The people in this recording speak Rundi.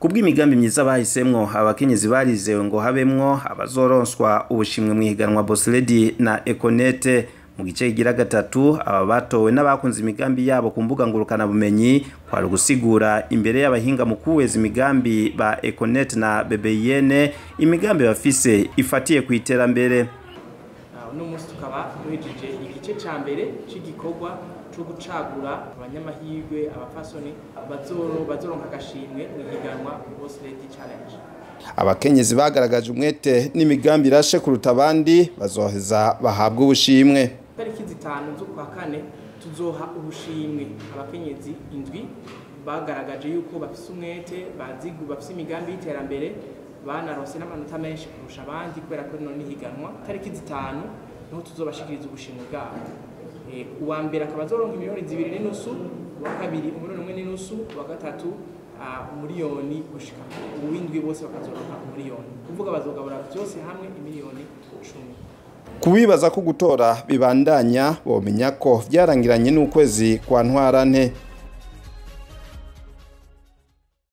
Kubw'imigambi myiza bahisemwo, abakenyezi barizewe ngo habemwo abazoronswa ubushimwe mw'ihiganwa Boss Lady na Econet. Mu gice kigira gatatu, aba batowe n'abakunze imigambi yabo ku mbuga ngurukana bumenyi, kwari gusigura imbere y'abahinga mu kuweza imigambi ba Econet na BBN imigambi bafise ifatiye ku iterambere. Uno munsi tukaba duhejeje igice ca mbere c'igikorwa co gucagura abanyamahirwe, abafasoni bazoronka agashimwe mw'ihiganwa Boss Lady Challenge. Abakenyezi bagaragaje umwete n'imigambi irashe kuruta abandi bazoheza bahabwa ubushimwe. Tariki 5 z'ukwa kane tuzoha ubushimwe abakenyezi 7 bagaragaje yuko bafise umwete, bazigu, bafise imigambi y'iterambere, banaronse n'amanota menshi kurusha abandi kubera ko rino nihiganwa. Tariki 5 niho tuzobashikiriza ubushimwe bwabo. Uwa mbere akaba azoronka miliyoni 2.5, uwa kabiri 1.5 million, uwa gatatu 1 million, gushika uwindwi bose bakazoronka 1 million. Kuvuga bazogabura byose hamwe imiliyoni 10. Kubibaza ko gutora bibandanya, bomenya ko vyarangiranye n'ukwezi kwa Ntwarante.